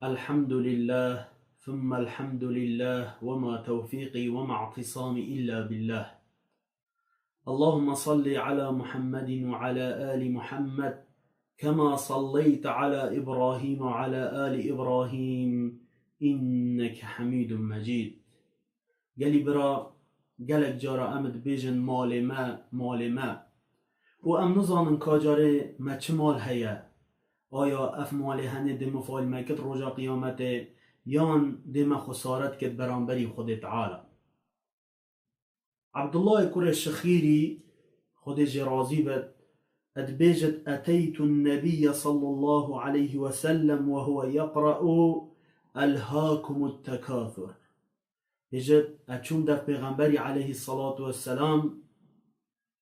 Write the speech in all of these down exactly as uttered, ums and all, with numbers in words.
الحمد لله، ثم الحمد لله، وما توفيقي وما اعتصامي إلا بالله. اللهم صل على محمد وعلى آل محمد كما صليت على إبراهيم وعلى آل إبراهيم إنك حميد مجيد. Gelî bira, gelek cara em dibêjin malê me, malê me. Û em nizanin ka carê me çi mal heye. Aya ev malê henê dê mifal me kit roja qiyametê, yan dê me xesaret kit beramberî Xwedê Teala. Abdullahê kurê Şixîrî, Xwedê jê razî bit, dibêjit, أتيت النبي صلى الله عليه وسلم وهو يقرأ ألهاكم التكاثر. Bêjit, ez çûm dev Pêxemberî aleyhissalatu vesselam,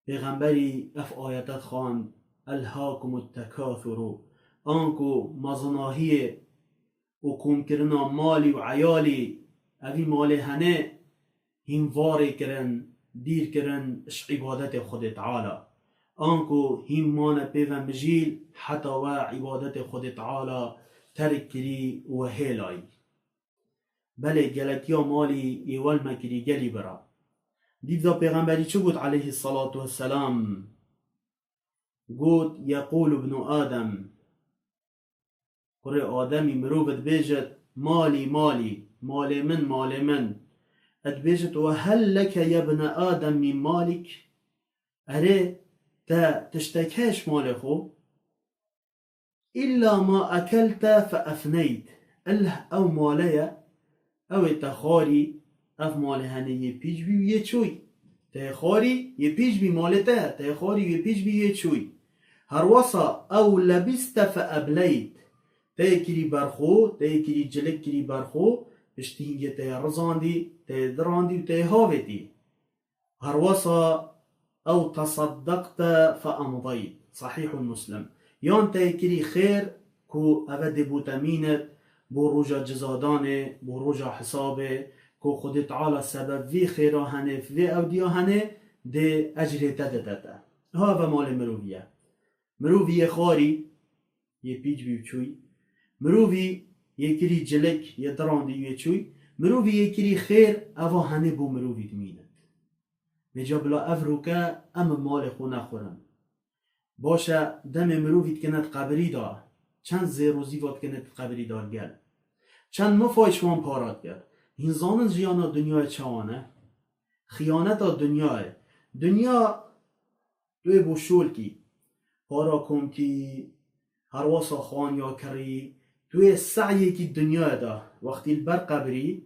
Pêxemberî ev ayete dixwand, ألهاكم التكاثر. Anku mezinahiyê û komkirina malî û eyalî, evî malê henê hîn varê kirin, dîr kirin ji îbadetê Xwedê Teala. Anku hîn mane pê ve mijîl, heta we îbadetê Xwedê Teala terk kirî û we hêlayî. Belê gelekiya malî yê wel me kirî gelî bira. Dîv da Pêxemberî çi got aleyhissalatu vesselam? Got, يقول ابن آدم. Kurê Ademî mirov dibêjit, malî, malî, malê min, malê min. Dibêjit, وهل لك يا ابن آدم من مالك؟ Erê, te tiştek heye ji malê xwe? إلا ما أكلت فأفنيت. Illa ew male ye, ew ê te xwarî, ev malê henê yê pîç bî û yê çûy. Te yê xwarî, yê pîç bî, malê te ye, te yê xwarî, yê pîç bî, yê çûy. Herwesa أو لبست فأبليت. Te yê kirî berxwe, te yê kirî cilik kirî berxwe, piştî hingê te yê rizandî, te yê dirandî û te yê havêtî. Herwesa أو تصدقت فأمضيت. Sahîh Muslim. Yan te yê kirî xêr ku eve dê bo te mînit, bo roja cizadanê, bo roja hisabê, ku Xwedê Teala sebeb vê xêra henê, vê ewdiya henê, dê ecrê te dide te. Ha eve malê mirovî ye. Mirovî yê xwarî, yê pîç bî û çûy. Mirovî yê kirî cilik, yê dirandî û yê çûy. Mirovî yê kirî xêr, eva henê bo mirovî dimînit. Vêca bila ev rûke em malê xwe nexurin. Baş e, demê mirovî dikine di qebirî de, çend zêr û zîva dikine di qebirî de gel. Çend mifay ji wan para dike. Hîn zanin jiyana dinyayê çawan e? Xiyaneta dinyayê. Dinya tu yê bo şol kî, para kom kî, herwasa xwaniya kirî, tu yê seyekî dinyayê de, wextî li ber qebirî,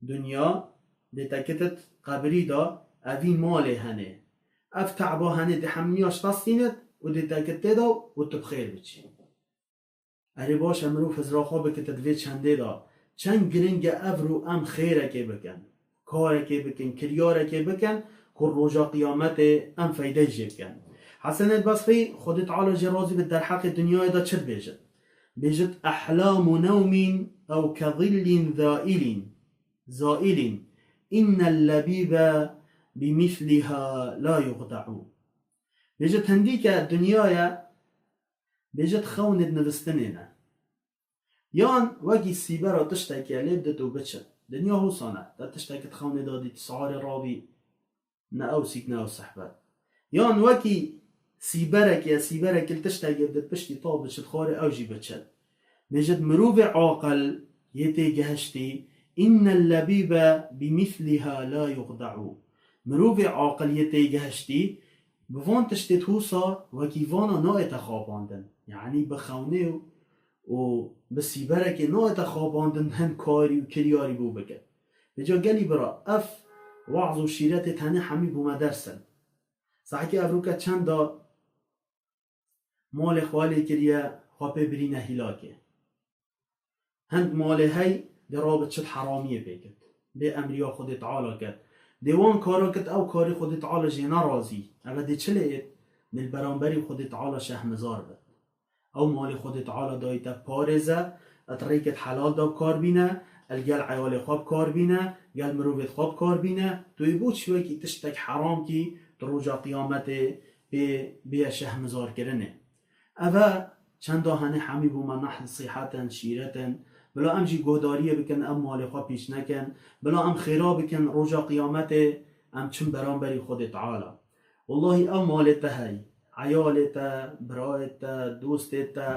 dinya dê te kitit qebirî de, evî malê henê. Ev te'ba henê dê hemûya ji dest tînit û dê te kit tê de û tu bi xêr biçî. Erê baş e, mirov hizra xwe bikite di vê çendê de. Çend giring e ev rû em xêrekê bikin. Karekê bikin, kiryarekê bikin ku roja qiyametê em feydeyê jê bikin. Hesen el Basrî, Xwedê Teala jê razî bit, derheqê dinyayê de çi dibêjit? Bêjit, أحلام نوم أو كظل زائل، زائل، إن اللبيب بمثلها لا يخدع. Bêjit, hindîke dinyayê, bêjit, xewnê di nivistinê ne. Yan wekî sîbera tiştekê lê bidit û biçe. Dinya hosan e. Te tiştekî di xewnê de dît, siharê rabî, ne ew sîk, ne ew sehbet. Yan wekî sîberekê, sîberekî li tiştekê bidit, piştî tav biçit xwarê, ew jî biçe. Bêjit, mirovê aqil yê têgehiştî, إن اللبيب بمثلها لا يخدع. Mirovê aqil yê têgehiştî, bi van tiştê hosa wekî vana nayête xapandin. Yanî bi xewnê û, û bi sîberekê nayête xapandin hin karî û kiryarî bo bike. Vêca gelî bira, ev we'z û şîretê tenê hemî bo me ders in. Sahekî ev rûke çenda malê xwe lê kiriye, xwe pê birîne hîlakê. Hind malê hey dê rabit çit heramiyê pê kit. Bê emriya Xwedê Teala ket. Dê wan kara kit, ew karê Xwedê Teala jê nerazî. Eve dê çi lê êt? Dê li beramberî Xwedê Teala şehmizar bit. Ew malê Xwedê Teala dayî te parêze, et rêkit helal da bi kar bîne, el gel eyalê xwe bi kar bîne, gel mirovêt xwe bi kar bîne, tu yê bo çi wekî tiştek heram kî, tu roja qiyametê pê bêye şehmizarkirinê. Eve çenda henê hemî bo me nah nesîhetin, şîretin, Bila em jî guhdariyê bikin, em malê xwe pîç nekin. Bila em xêra bikin, roja qiyametê em çin beramberî Xwedê Teala. Wellahî ev malê te hey, eyalê te, birayê te, dostê te,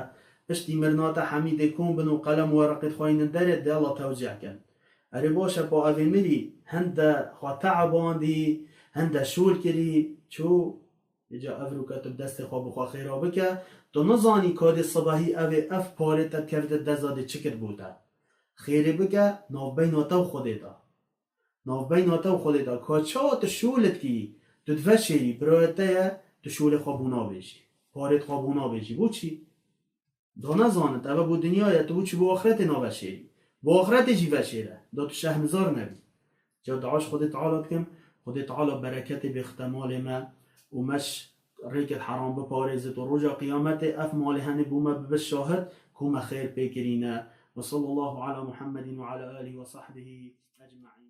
piştî mirina te hemî dê kom bin û qelem û wereqê xwe yînin derê, dê Allah tewcih kin. Erê baş e, pa evê mirî hinde xwe teebandî, hinde şol kirî, çû, îca ev rûke tu bi destê xwe bi xwe xêra bike, tu nizanî kadê sibehî evê ev parê te dikevite deza dê çi kir bo te. Xêrê bike, navbeyna te û Xwedê de. Navbeyna te û Xwedê de. Ka çawa tu şolit kî, tu diveşêrî, birayê te ye, tu şolê xwe bo nabêjî. Parê xwe bo nabêjî. Bo çi? Da nezanit, eve bo dinya ye, tu bo çi bo axretê naveşêrî. Bo axretê jî veşêre. Da tu şehmizar nebî. Ca duaş Xwedê Teala dikim, Xwedê Teala bereketê bêxite malê me û me ji rêkê heram biparêzit û roja qiyametê ev malê henê bo me bibe şahid ku me xêr pê kirîne. Ve sallallahu ala Muhammedin ve ala alihi ve sahbihi ecmaîn.